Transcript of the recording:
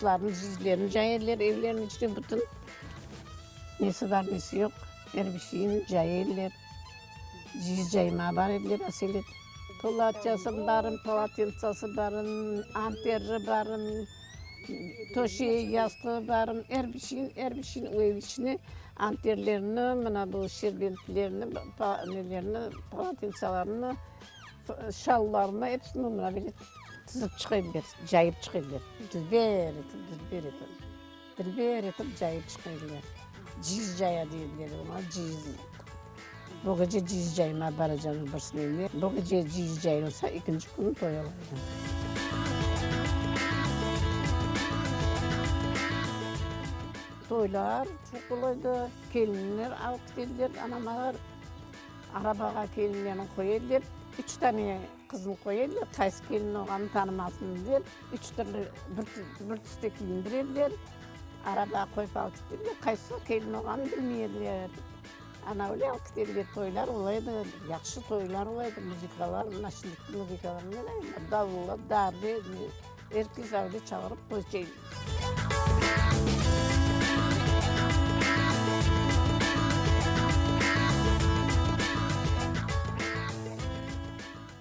Qızlarnıñ ciyizlerini caya ediler evleriniñ içine bütün. Nesi bar, nesi yoq, er bir şeyni caya ediler. Ciyiz caymağa bar ediler aselet. Polatyası barın, polatentsası barın, anterri barın, töşeği, yastığı barın, er bir şeyin, er bir şeyin o ev içine anterlerini, mına bu şerbentlerini, nelerini, polotentsalarını, şallarını episini mına böyle tizip çıqa ediler, cayıp çıqa ediler. Dülber etip, dülber etip, dülber etip cayıp çıqa ediler. Ciyiz caya dey ediler oña, ciyiz. Bu gece ciyiz caymağa baracağım birisiniñ evine. Bu gece ciyiz cayılsa, ekinci künü toy ola edi. Toylar çoq ola edi. Kelinler alıp ketediler, anamalar arabağa kelinlerini qoya ediler. Üç tane qızını qoya ediler, qaysı kelin olğanını tanımasın dep, üç türlü bir tüste kiyindire ediler. Arabağa qoyıp alıp ketediler, qaysı kelin olğanını bilmey ediler. Ana öyle alıp ketediler, toylar ola edi, yahşı toylar ola edi, muzıkalar, mına şimdiki muzıkalar ne, davullar, darbe, er kes öyle çağırıp toy.